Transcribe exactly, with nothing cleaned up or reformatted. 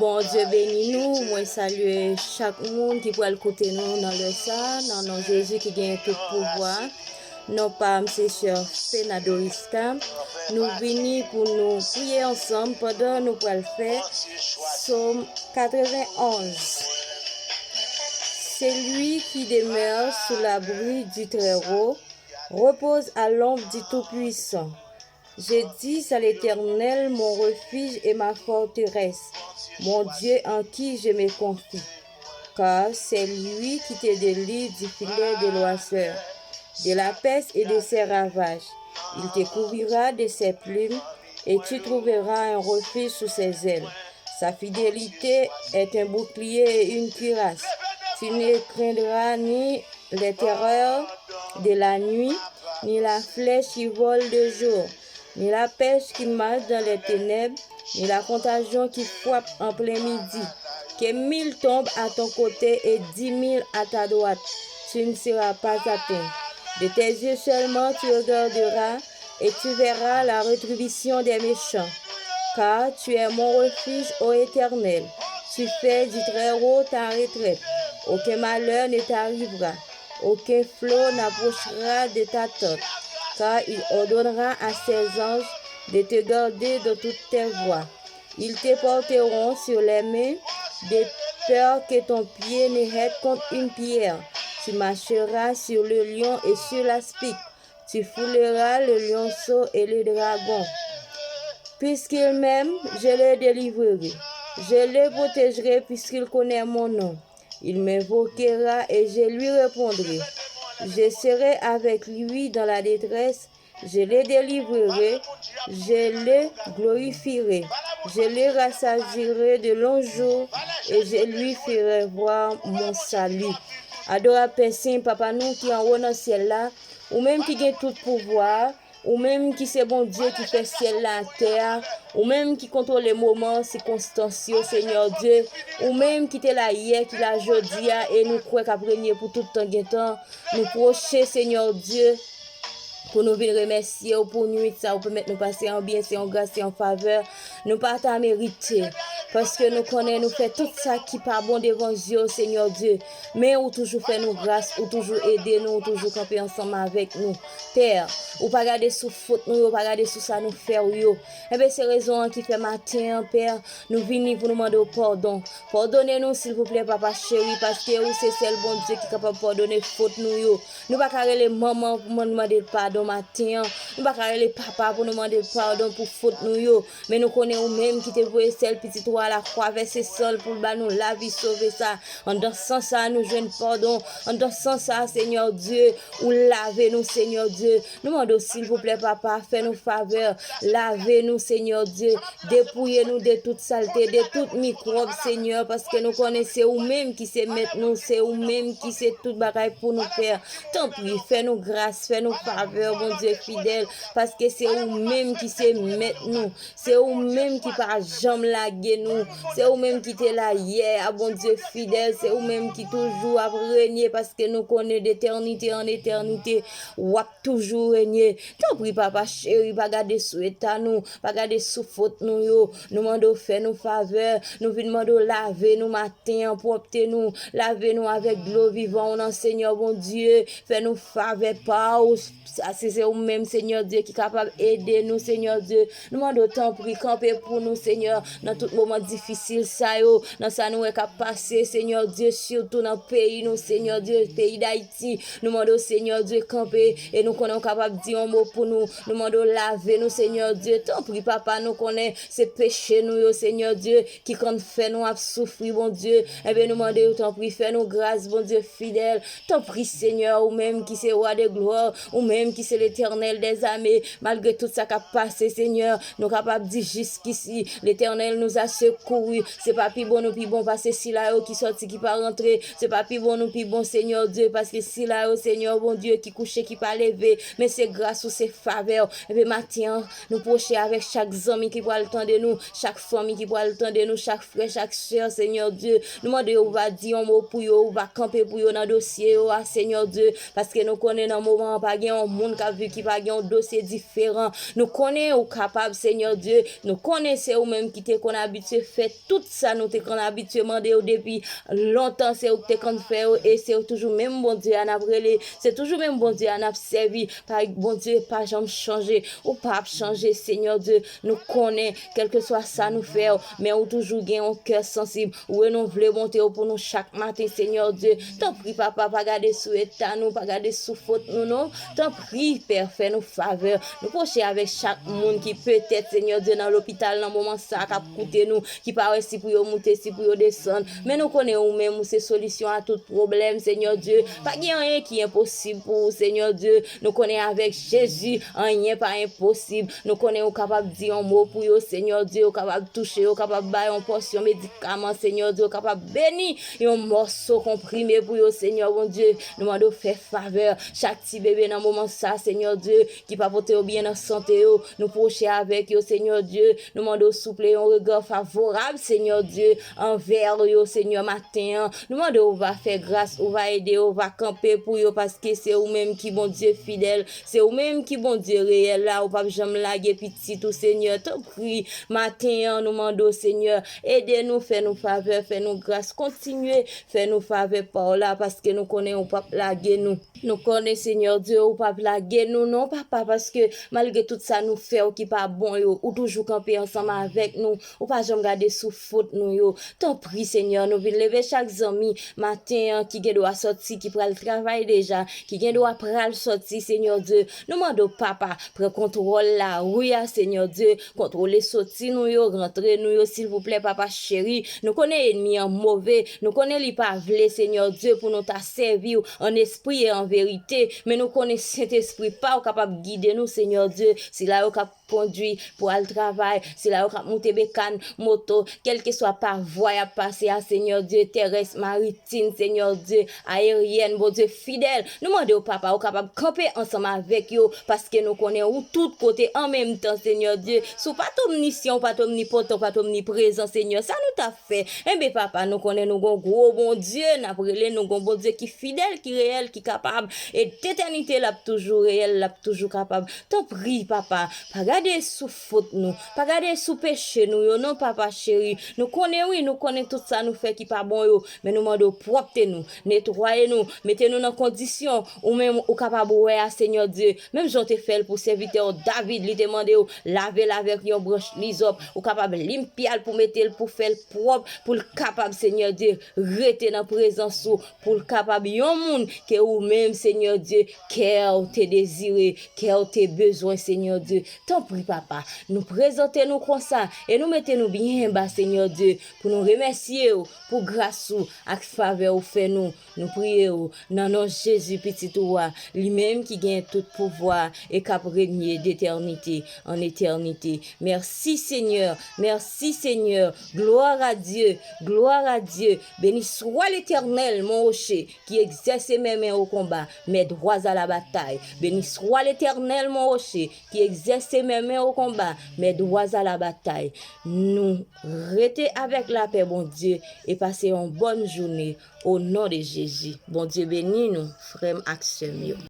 Bondye beni nou. Mwen salye chak moun ki pral koute nou nan lè sa, nan non Jezi ki gen tout pouvwa. Non pa m se sè Fena Doriska. Nou vini pou nou priye ansanm pandan nou pral fè Sòm katrevenonz. Celui qui demeure sous l'abri du Très-Haut repose à l'ombre du Tout-Puissant. Je dis à l'Éternel, mon refuge et ma forteresse, mon Dieu en qui je me confie. Car c'est lui qui te délivre du filet de l'oiseau, de la peste et de ses ravages. Il te couvrira de ses plumes, et tu trouveras un refuge sous ses ailes. Sa fidélité est un bouclier et une cuirasse. Tu ne craindras ni les terreurs de la nuit, ni la flèche qui vole de jour, ni la peste qui marche dans les ténèbres, ni la contagion qui frappe en plein midi. Que mille tombent à ton côté et dix mille à ta droite, tu ne seras pas atteint. De tes yeux seulement tu regarderas et tu verras la rétribution des méchants. Car tu es mon refuge, ô Éternel. Tu fais du Très-Haut ta retraite. Aucun malheur ne t'arrivera. Aucun fléau n'approchera de ta tente. Car il ordonnera à ses anges de te garder dans toutes tes voies. Ils te porteront sur les mains, de peur que ton pied ne heurte contre une pierre. Tu marcheras sur le lion et sur l'aspic. Tu fouleras le lionceau et le dragon. Puisqu'il m'aime, je le délivrerai. Je le protégerai puisqu'il connaît mon nom. Il m'invoquera et je lui répondrai. Je serai avec lui dans la détresse. Je le délivrerai, je le glorifierai, je le rassasirai de longs jours et je lui ferai voir mon salut. Adorab Pè Sen, Papa nou ki anwo nan syèl la, ou menm ki gen tout pouvwa, ou menm ki se Bondye ki fè syèl la ak tè a, ou menm ki kontwole moman, sikonstans yo, Senyè Dye, ou menm ki te la yè, ki la jodi a, e nou kwè k ap renye pou tout tan gen tan, nou pwoche, Senyè Dye, pou nou vin remèsye w pou nwit sa ou pèmèt nou pase an byen, se yon gras, se yon favè nou pa ta merite. Paske nou konnen nou fè tout sa ki pa bon devan zye w, Senyè Dye. Men ou toujou fè nou gras, ou toujou ede nou, ou toujou kanpe ansanm avèk nou. Pè, ou pa gade sou fot nou yo, ou pa gade sou sa nou fè w yo. Enben, se rezon an ki fè maten an, Pè, nou vini pou nou mande w padon. Padone nou, silvouplè, Papa cheri, paske ou se sèl Bondye ki kapab padone fot nou yo. Nou pa ka rele manman pou nou mande l padon maten an. Nou pa ka rele papa pou nou mande l padon pou fot nou yo. Men nou konnen ou menm ki te voye sèl pitit ou a lakwa vèse san l pou l ba nou lavi sove sa. Anndan san sa a, nou jwenn padon. Anndan san sa a, Senyè Dye, ou lave nou, Senyè Dye. Nou mande w, silvouplè, Papa, fè nou favè. Lave nou, Senyè Dye. Depouye nou de tout salte, de tout mikwòb, Senyè, paske nou konnen se ou menm ki se mèt nou, se ou menm ki se tout bagay pou nou, Pè. Tanpri, fè nou gras, fè nou favè, Bondye fidèl, paske se ou menm ki se mèt nou, se ou menm ki pa janm lage nou, se ou menm ki te la yè a, Bondye fidèl, se ou menm ki toujou ap renye, paske nou konnen de etènite an etènite, w ap toujou renye. Tanpri, Papa cheri, pa gade sou eta nou, pa gade sou fot nou yo. Nou mande w fè nou favè, nou vin mande w lave nou maten an, pwòpte nou, lave nou avèk dlo vivan w nan, Senyè Bondye. Fè nou favè pa w. Sa, se, se ou menm, Senyè Dye, ki kapab ede nou, Senyè Dye. Nou mande w, tanpri, kanpe pou nou, Senyè, nan tout moman difisil sa yo, nan sa nou wè k ap pase, Senyè Dye, sitou nan peyi nou, Senyè Dye, peyi Dayiti. Nou mande w, Senyè Dye, kanpe, e nou konnen w kapab di yon mo pou nou. Nou mande w lave nou, Senyè Dye. Tanpri, Papa, nou konnen se peche nou yo, Senyè Dye, ki konn fè nou ap soufri, Bondye. Enben, nou mande w, tanpri, fè nou gras, Bondye fidèl. Tanpri, Senyè, ou menm ki se Wa de glwa, ou menm ki se Letènèl dèzame, malgre tout sa k ap pase, Senyè, nou kapab di jiskisi, Letènèl nous a kouri. Se pa pi bon nou pi bon pase sila yo ki sòti, ki pa rantre. Se pa pi bon nou pi bon, Senyè Dye, paske sila yo, Senyè Bondye, ki kouche, ki pa leve. Men se gras ou, se favè w. Epi maten an, nou pwoche avèk chak zanmi ki pral tande nou, chak fanmi ki pral tande nou, chak frè, chak sè, Senyè Dye. Nou mande w va di yon mo pou yo, ou va kanpe pou yo nan dosye yo a, Senyè Dye, paske nou konnen nan moman an pa gen yon moun k ap viv ki pa gen yon dosye diferan. Nou konnen ou kapab, Senyè Dye. Nou konnen se ou menm ki te konn abitye fè tout sa nou te konn abitye mande w depi lontan. Se ou ki te konn fè yo, e se toujou menm Bondye a n ap rele. Se toujou menm Bondye a n ap sèvi. Pa, Bondye pa janm chanje. Ou p ap chanje, Senyè Dye. Nou konnen, kèlkeswa sa nou fè, men ou toujou gen yon kè sansib. Ou renouvle bonte w pou nou chak maten, Senyè Dye. Tanpri, Papa, pa gade sou eta nou, pa gade sou fot nou, non. Tanpri, Pè, fè nou favè. Nou pwoche avèk chak moun ki petèt, Senyè Dye, nan lopital nan moman sa a, k ap koute nou, ki pa wè si pou yo moute, si pou yo desann. Men nou konnen ou menm, ou se solisyon a tout pwoblèm, Senyè Dye. Pa gen anyen ki enposib pou ou, Senyè Dye. Nou konnen avèk Jezi, anyen pa enposib. Nou konnen ou kapab di yon mo pou yo, Senyè Dye. Ou kapab touche yo, ou kapab ba yo yon pòsyon medikaman, Senyè Dye. Ou kapab beni yon mòso konprime pou yo, Senyè Bondye. Nou mande w fè favè chak ti bebe nan moman sa, Senyè Dye, ki pa pote yo byen nan sante yo. Nou pwoche avèk yo, Senyè Dye. Nou mande w souple yon rega favorab, Senyè Dye, anvè yo, Senyè, maten an. Nou mande w va fè gras, ou va ede yo, ou va kanpe pou yo, paske se ou menm ki Bondye fidèl, se ou menm ki Bondye reyèl la, ou p ap janm lage pitit ou, Senyè. Tanpri, maten an, nou mande w, Senyè, ede nou, fè nou favè, fè nou gras, kontinye fè nou favè pa w la, paske nou konnen ou p ap lage nou. Nou konnen, Senyè Dye, ou p ap lage nou, non, Papa, paske malgre tout sa nou fè w ki pa bon yo, ou toujou kanpe ansanm avèk nou. Ou pa janm gade sou fot nou yo. Tanpri, Senyè, nou vin leve chak zanmi maten an ki gen dwa sòti, ki pral travay deja, ki gen dwa pral sòti, Senyè Dye. Nou mande w, Papa, pran kontwòl lari a, Senyè Dye. Kontwole sòti nou yo, rantre nou yo, silvouplè, Papa cheri. Nou konnen ènmi an move. Nou konnen li pa vle, Senyè Dye, pou nou ta sèvi w an espri e an verite. Men nou konnen Sentespri pa w kapab gide nou, Senyè Dye. Sila yo k ap kondui pou al travay, sila yo k ap moute bekàn, moto, kèlkeswa pa vwa y ap pase a, Senyè Dye, terès, maritim, Senyè Dye, ayeryèn, Bondye fidèl. Nou mande w, Papa, ou kapab kanpe ansanm avèk yo, paske nou konnen ou tout kote an menm tan, Senyè Dye. Si w pa t omnisyan, ou pa t omnipotan, ou pa t omniprezan, Senyè, sa nou t ap fè? Enben, Papa, nou konnen nou gon gwo Bondye, n ap rele nou gon Bondye ki fidèl, ki reyèl, ki kapab. E detènite, l ap toujou reyèl, l ap toujou kapab. Tanpri, Papa, pa gade sou fot nou, pa gade sou peche nou yo, non, Papa cheri. Nou konnen, wi, nou konnen tout sa nou fè ki pa bon yo, men nou mande w pwòpte nou, netwaye nou, mete nou nan kondisyon ou menm ou kapab wè a, Senyè Dye. Menm jan w te fè l pou sèvitè w David, li te mande w lave l avèk yon branch lizòp, ou kapab limpya l pou mete l, pou fè l pwòp, pou l kapab, Senyè Dye, rete nan prezans ou, pou l kapab yon moun ke ou menm, Senyè Dye, kè w te dezire, kè w te bezwen, Senyè Dye. Tanpri, Papa, nou prezante nou konsa e nou mete nou byen ba, Senyè Dye, pou nou remèsye w pou gras ou ak favè ou fè nou. Nou priye w nan non Jezi, Pitit ou a, li menm ki gen tout pouvwa e k ap renye detènite an etènite. Merci Seigneur, merci Seigneur. Gloire à Dieu, gloire à Dieu. Béni soit l'Éternel, mon rocher, qui exerce mes mains au combat, mes doigts à la bataille. Béni soit l'Éternel, mon rocher, qui exerce mes mains au combat, mes doigts à la bataille. Nou rete avèk lapè Bondye e pase yon bòn jounen o non de Jezi. Bondye beni nou, frè m ak sè m yo.